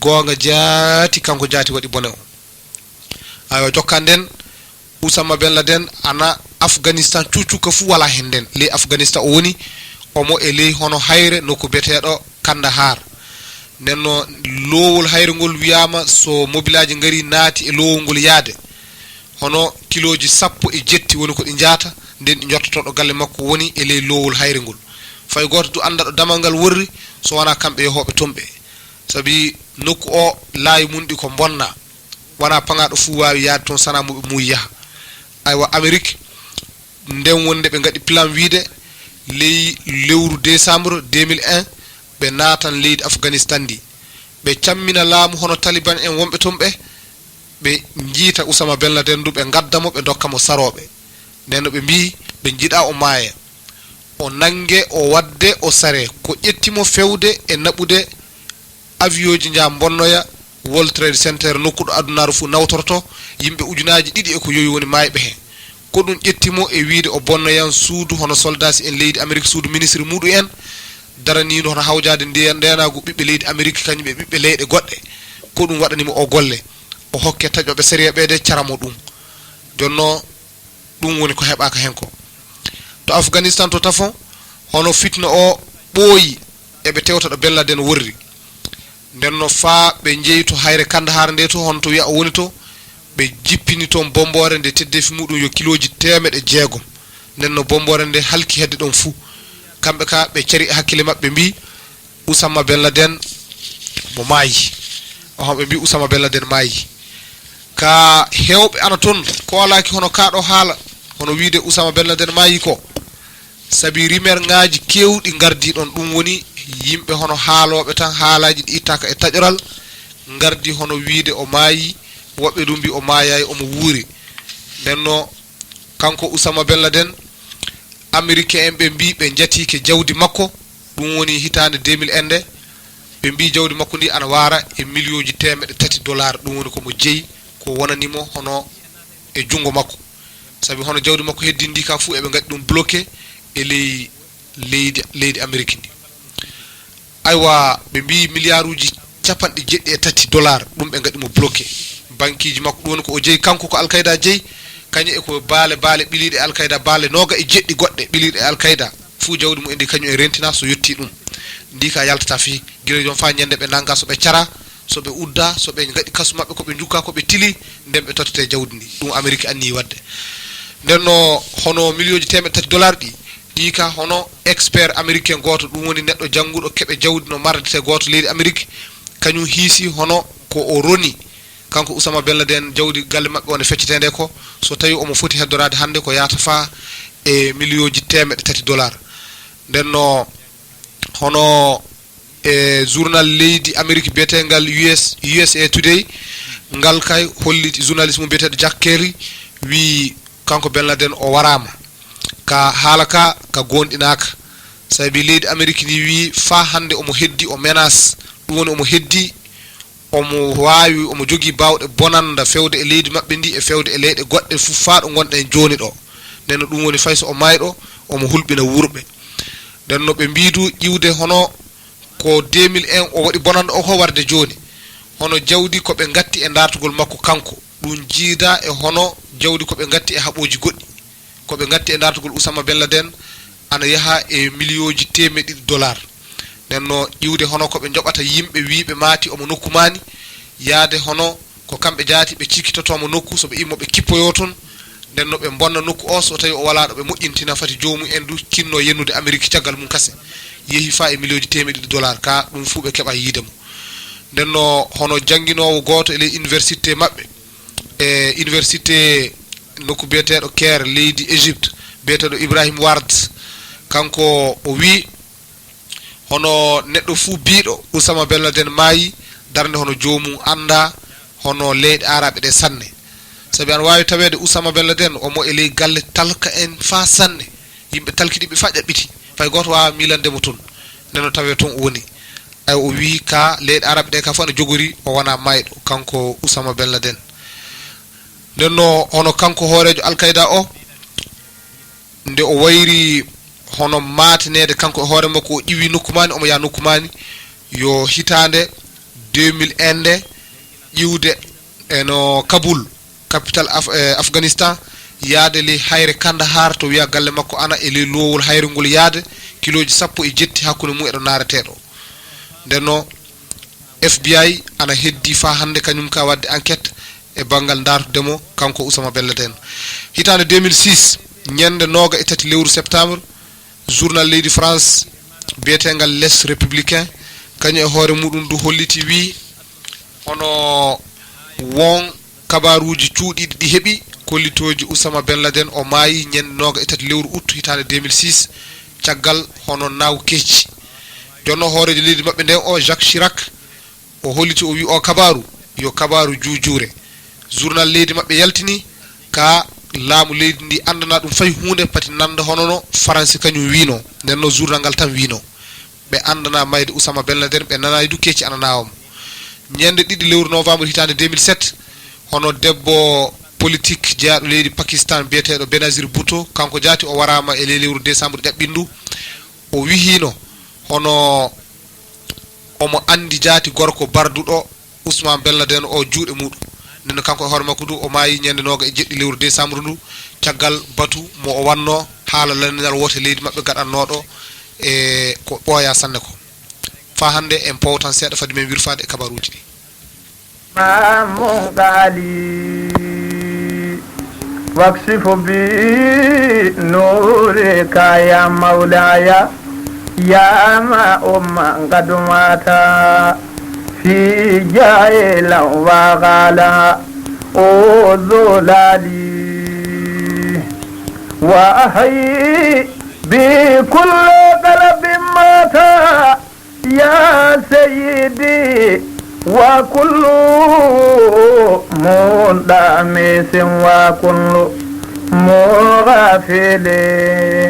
goonga jaati kanko jaati waɗi bone o. Aywa, jokka nden, Usama Ben Laden ana Afghanistan, cuucuka fuu walaa hen nden. Ley Afghanistan o woni, omo e ley hono hayre nokku biyeteeɗo Kandahar. Nden no loowol hayre ngol wiyaama so mobilaaji ngari naati e loowol ngol yaade, hono kilooji sappo e jetti woni ko ɗi njaata, nden ɗi njottoto ɗo galle makko woni e ley loowol hayre ngol. Fay gooto du annda ɗo damal ngal worri, so wonaa kamɓe yehooɓe toon ɓe. Sabi nokku o, laawi mum ɗi ko mbonna. Wonaa paŋaaɗo fuu waawi yahde toon, sanaa mo ɓe muuyi yaha. Aywa, Amerik, nden wonde ɓe ngaɗi plan wiide ley lewru décembre deux mille un, ɓe naatan leydi Afghanistan ndi. Ɓe cammina laamu hono Taliban en wonɓe toon ɓe, ɓe njiita Usama Ben Laden du, ɓe ngadda mo, ɓe ndokka mo sarooɓe. Nden no ɓe mbii, ɓe njiɗaa o maaya. O nannge, o waɗde, o saree. Ko ƴetti mo fewde e naɓude avion ji nja mbonnoya World Trade Center, nokku ɗo adunaaru fuu nawtorto, yimɓe ujunaaji ɗiɗi e ko yowi woni maayɓe heen. Ko ɗum ƴetti mo e wiyde o bonnoyan suudu hono soldaaji en leydi Amerik, suudu ministre muɗum en, daraniindu hono hawjaade ndiya-, ndeenaagu ɓiɓɓe leydi Amerik, kañum e ɓiɓɓe leyɗe goɗɗe. Ko ɗum waɗani mo o golle. O hokke taƴooɓe sariya ɓe de cara mo ɗum. Jonno ɗum woni ko heɓaaka heen ko. To Afghanistan to tafon, hono fitna o ɓooyi, eɓe tewta ɗo Ben Laden worri. Nden no faa ɓe njeyi to hayre Kandahar nde to, hono to wiya o woni to, ɓe jippini toon bomboore nde teddefi muɗum yo kilooji teemeɗe jeegom. Nden no bomboore nde halki hedde ɗon fuu. Kamɓe ka ɓe cari e hakkille maɓɓe mbii, Usama Ben Laden mo maayi. Oho, ɓe mbii Usama Ben Laden maayi. Ka heewɓe ana toon koolaaki hono kaa ɗo haala, hono wiide Usama Ben Laden maayi ko. Sabi rimerŋaaji keewɗi ngardii ɗon, ɗum woni yimɓe hono haalooɓe tan haalaaji ɗi ittaaka e taƴoral, ngardi hono wiide o maayi, woɓɓe du mbii o maayaay, omo wuuri. Nden no kanko Usama Ben Laden, Amerikeen en ɓe mbii ɓe njatiike jawdi makko, ɗum woni hitaande deux mille un nde, ɓe mbii jawdi makko ndi ana waara e miliyooji teemeɗe tati dollar, ɗum woni ko mo jeyi, ko wonani mo hono e junngo makko. Sabi hono jawdi makko heddindi ka fuu, eɓe ngaɗi ɗum bloqué e ley leydi, leydi Amerik ndi. Aywa, ɓe mbiyi miliyaaruuji capanɗe jeɗɗi e tati dollar, ɗum ɓe ngaɗi mo bloqué. Bankiiji makko, ɗum woni ko o jeyi kanko, ko Al Qaeda jeyi, kañum e ko baale, baale ɓiliiɗe Al Qaeda, baale nooga e jeɗɗi goɗɗe ɓiliiɗe Al Qaeda, fuu jawdi mum en ndi kañum e rentina so yettii ɗum. Ndi ka yaltata fii, gila joom faa ñande ɓe nannga, so ɓe cara, so ɓe udda, so ɓe ngaɗi kasu maɓɓe, ko ɓe njukka, ko ɓe tili, nden ɓe tottete jawdi ndi. Ɗum Amerik anniyi waɗde. Nden no hono miliyooji teemeɗɗe tati dollar ɗi, ɗi ka hono expert américain gooto, ɗum woni neɗɗo jannguɗo keɓe jawdi no mardete gooto leydi Amerik, kañum hiisi hono ko o roni, kanko Usama Ben Laden, jawdi galle maɓɓe o nde feccetee nde ko, so tawi omo foti heddoraade hannde ko yahata faa e miliyooji teemeɗɗe tati dollar. Nden no hono e journal leydi Amerik biyeteengal U S, U S A Today, ngal kay holliti journaliste mum biyeteeɗo Jack Kerry, wii kanko Ben Laden o waraama. Ka haala ka, ka goonɗinaaka. Sabi leydi Amerik ndi wii faa hannde omo heddi o menace, ɗum woni omo heddi omo waawi, omo jogii baawɗe bonannda fewde e leydi maɓɓe ndi e fewde e leyɗe goɗɗe fuu faa ɗo ngonɗen jooni ɗo. Nden no ɗum woni fay so o maayɗo, omo hulɓina wuurɓe. Nden no ɓe mbii du ƴiwde hono ko deux mille un o waɗi bonannda o ko warde jooni. Hono jawdi ko ɓe ngatti e daartugol makko kanko. Ɗum jiida e hono jawdi ko ɓe ngatti e haɓooji goɗɗi. Ko ɓe ngatti e daartugol Usama Ben Laden ana yaha e miliyooji teemeɗɗe ɗiɗi dollar. Nden no ƴiwde hono ko ɓe njoɓata yimɓe wiyɓe maati omo nokku maani, yaade hono ko kamɓe jaati ɓe cikkitotoo mo nokku, so ɓe immo ɓe kippoyoo toon. Nden no ɓe mbonna nokku o, so tawi o walaa ɗo ɓe moƴƴintina, fati joomum en du cinno yennude Amerik caggal mum kase. Yehi faa e miliyooji teemeɗɗe ɗiɗi dollar, ka ɗum fuu ɓe keɓa yiide mo. Nden no hono jannginoowo gooto e ley université maɓɓe, e université nokku biyeteeɗo Caire, leydi Égypte, biyeteeɗo Ibrahim Ward, kanko o wii, hono neɗɗo fuu biiɗo Usama Ben Laden maayi, darnde hono joomum anndaa, hono leyɗe aaraɓe ɗe sanne. Sabi ana waawi taweede Usama Ben Laden omo e ley galle talka en faa sanne. Yimɓe talkiɗiiɓe faa ƴaɓɓiti. Fay gooto waawaa miilande mo toon. Nden no tawee toon o woni. Ay, o wii ka leyɗe aaraɓe ɗe ka fof ana jogori, o wonaa maayɗo, kanko Usama Ben Laden. Nden no hono kanko hooreejo Al Qaeda o, nde o wayri hono maatineede kanko e hoore makko, o ƴiwi nokku maani, omo yaha nokku maani, yo hitaande deux mille un nde, ƴiwde eno Kabul, capital Af-, eh, Afghanistan, yaade ley hayre Kandahar to wiya galle makko ana e ley lowol hayre ngol yaade kilooji sappo e jetti hakkunde mum e ɗo naareteeɗo. Nden no F B I ana heddi faa hannde kañum ka waɗde enquête e banngal ndaartude mo kanko Usama Ben Laden. Hitaande deux mille six, ñande nooga e tati lewru septembre, journal leydi France biyeteengal Les Républicains, kañum e hoore muɗum du holliti wii hono won kabaaruuji cuuɗiiɗi ɗi heɓi, kollitooji Usama Ben Laden o maayi ñande nooga e tati lewru août hitaande deux mille six, caggal hono naw kecci. Jonno hooreejo leydi maɓɓe nden o, Jacques Chirac, o holliti, o wi o kabaaru yo kabaaru juujuure. Journal leydi maɓɓe yaltini ka laamu leydi ndi anndana ɗum fay huunde pati nannda hono no Faransi kañum wiino. Nden no journal ngal tan wiino. Ɓe anndana mayde Usama Ben Laden, ɓe nanaay du kecci ana nawa mo. Ñande ɗiɗi lewru novembre hitaande deux mille sept, hono debbo politique jeyaaɗo leydi Pakistan biyeteeɗo Benazir Bhutto, kanko jaati o waraama e ley lewru décembre ƴaɓɓindu. O wihiino hono omo anndi jaati gorko barduɗo Usama Ben Laden o juuɗe muɗum. Nden kanko e hoore makko du o maayi ñande nooga e jeɗɗi lewru décembre ndu, caggal batu mo o wanno haala lanndinal woote leydi maɓɓe gaɗannooɗo e ko ɓooya sanne ko. Faa hannde en poow tan seeɗa fadi men wirfaade e kabaruuji ɗi. Mamu Gali, waksifu bi nurika ya Maulaya, ya ma umma gadumata fi jailan wa gala o zolali wa ahyi bi kulli qalbin mata. Ya sayyidi wa kullu mundamisin wa kullu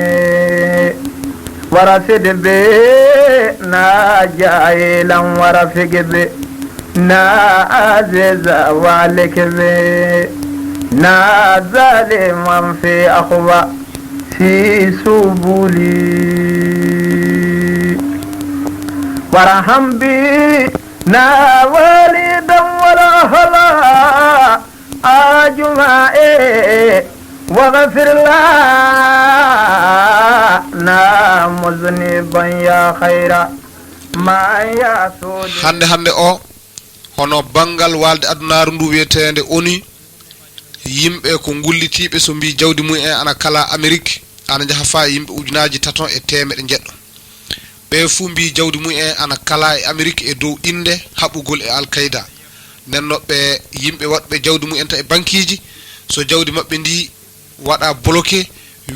mughafili. Wara sidi be na jailan wara figi be na aziza wa likibi. نازل من في أقوى في سبلي. وارحم بنا والدا والأهل أجمعين. واغفر لنا مذنبا يا خير من يسود. Hannde hannde o, hono banngal waalde adunaaru ndu wiyeteende ONU, yimɓe ko ngullitiiɓe so mbii jawdi mum en ana kala Amerik, ana njaha faa e yimɓe ujunaaji taton e teemeɗe njeɗɗo. Ɓe fuu mbii jawdi mum en ana kala e Amerik e dow innde haɓugol e Al Qaida. Nden no ɓe yimɓe waɗɓe jawdi mum en ta e bankiiji, so jawdi maɓɓe ndi waɗa bloqué,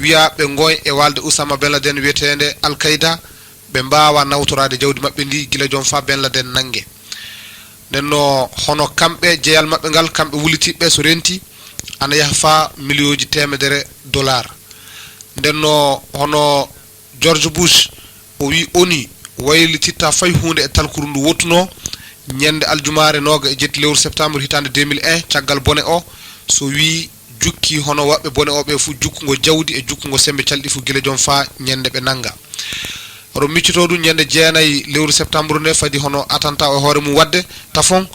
wiya ɓe ngoy e waalde Usama Ben Laden wiyeteende Al Qaida, ɓe mbaawa nawtoraade jawdi maɓɓe ndi gila joom faa Ben Laden nannge. Nden no hono kamɓe, jeyal maɓɓe ngal, kamɓe wullitiiɓe so renti, ana yaha faa miliyooji teemedere dollar. Nden no hono George Bush, o wii ONU waylititta fay huunde e talkuru ndu wottunoo ñande aljumaare nooga e jetti lewru septembre hitaande deux mille un, caggal bone o, so wii jukki hono waɓɓe bone o ɓe fuu jukkungo jawdi e jukkungo semmbe calɗi fuu gila joom faa ñande ɓe nannga. Oɗon miccitoo ɗum ñande jeenayi lewru septembre nde fadi hono attentat o e hoore mum waɗde Tafon,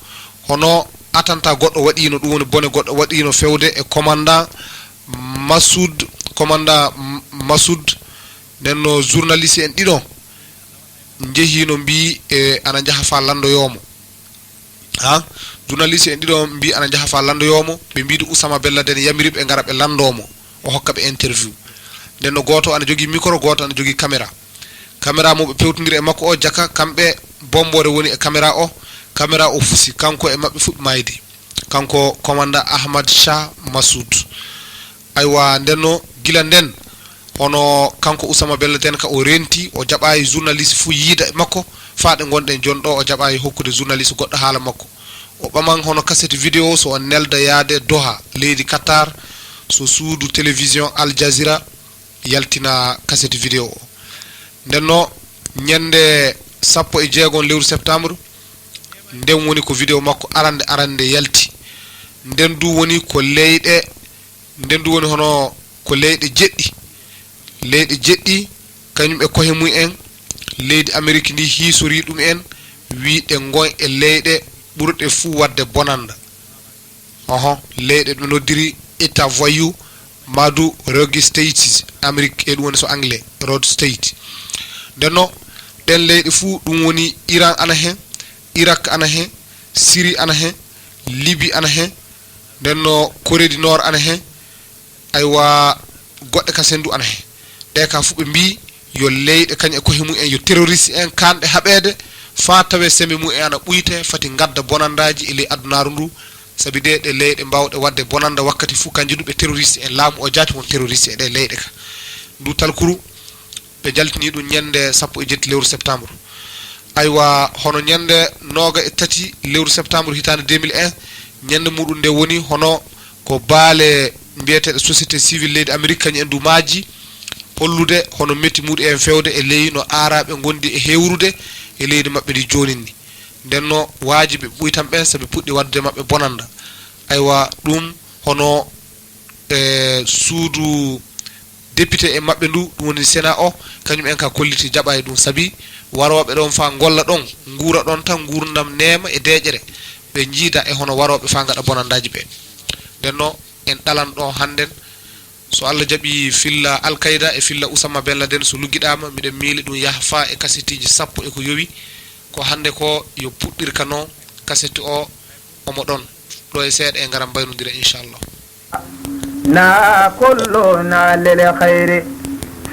hono attentat goɗɗo waɗiino, ɗum woni bone goɗɗo waɗiino fewde e commandant Massoud, commandant M-, Massoud. Nden no journaliste en ɗiɗo njehiino mbii e ana njaha faa lanndoyoo mo. Ha? Journaliste en ɗiɗo mbii ana njaha faa lanndoyoo mo, ɓe mbii ɗum Usama Ben Laden yamiri ɓe ngara ɓe lanndoo mo, o hokka ɓe interview. Nden no gooto ana jogii micro, gooto ana jogii caméra. Caméra mo ɓe pewtondiri e makko o jaka, kamɓe bomboore woni e caméra o, caméra o fusi, kanko e maɓɓe fuɗɗi maayde. Kanko commandant Ahmad Shah Massoud. Aywa, nden no gila nden, hono kanko Usama Ben Laden ka o renti, o jaɓaayi journaliste fuu yiida e makko, faa ɗe ngonɗen jooni ɗo, o jaɓaayi hokkude journaliste goɗɗo haala makko. O ɓaman hono cassette vidéo, so o nelda yaade Doha, leydi Qatar, so suudu télévision Al Jazeera yaltina cassette vidéo o. Nden no ñande sappo e jeegom lewru septembre, nden woni ko vidéo makko arande arande yalti. Nden du woni ko leyɗe, nden du woni hono ko leyɗe jeɗɗi. Leyɗe jeɗɗi, kañum e kohe mum en, leydi Amerik ndi hiisorii ɗum en, wii ɗe ngoy e leyɗe ɓurɗe fuu waɗde bonannda. Oho, leyɗe ɓe noddiri État voyou, madu Rogue States, Amerik, e ɗum woni so anglais, Rogue State. Nden no, ɗen leyɗe fuu, ɗum woni Iran ana hen, Irak ana hen, Siri ana hen, Libi ana hen, nden no Corée du Nord ana hen, aywa, goɗɗe kasen du ana hen. Ɗe ka fuu ɓe mbii yo leyɗe kañum e kohe mum en, yo terroriste en kaanɗe haɓeede, faa tawee semmbe mum en ana ɓuyte, fati ngadda bonanndaaji e ley adunaaru ndu, sabi de ɗe leyɗe mbaawɗe waɗde bonannda wakkati fuu, kanji du ɓe terroriste en, laamu o jaati won terroriste e ɗe leyɗe ka. Ndu talkuru, ɓe jaltini ɗum ñande sappo e jetti lewru septembre. Aywa, hono ñande nooga e tati lewru septembre hitaande deux mille un, ñande muɗum nde woni hono ko baale mbiyeteeɗe société civile leydi Amerik, kañum en du maaji, hollude hono metti muɗum en fewde e ley no aaraaɓe ngondi e hewrude e leydi maɓɓe ndi joonin ni. Nden no waaji ɓe ɓuytan ɓen, sabi puɗɗi waɗde maɓɓe bonannda. Aywa, ɗum hono e suudu député e maɓɓe ndu, ɗum woni Sénat o, kañum en ka kolliti jaɓa e ɗum, sabi warooɓe ɗon faa ngolla ɗon, nguura ɗon tan nguurndam neema e deeƴere, ɓe njiida e hono warooɓe faa ngaɗa bonanndaaji ɓe. Nden no, en ɗalan ɗo hannden, so Allah jaɓi, filla Al Qaida e filla Usama Ben Laden so luggiɗaama, miɗen miili ɗum yaha faa e kasetiiji sappo e ko yowi, ko hannde ko yo puɗɗir ka no kaseti o, omo ɗon, ɗo e seeɗa en ngaran mbaynondira, inchallah. Na kulluna lil khairi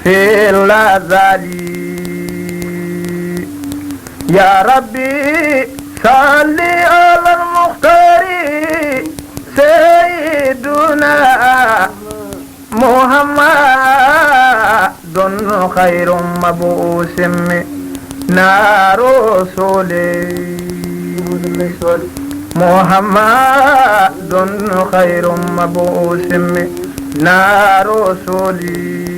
fil azali. Ya Rabbi, salli ala al-mukhtari sayyiduna Muhammadun khairu mabusim. Na Rasuli Muhammadun khairu mabusim. Na Rasuli.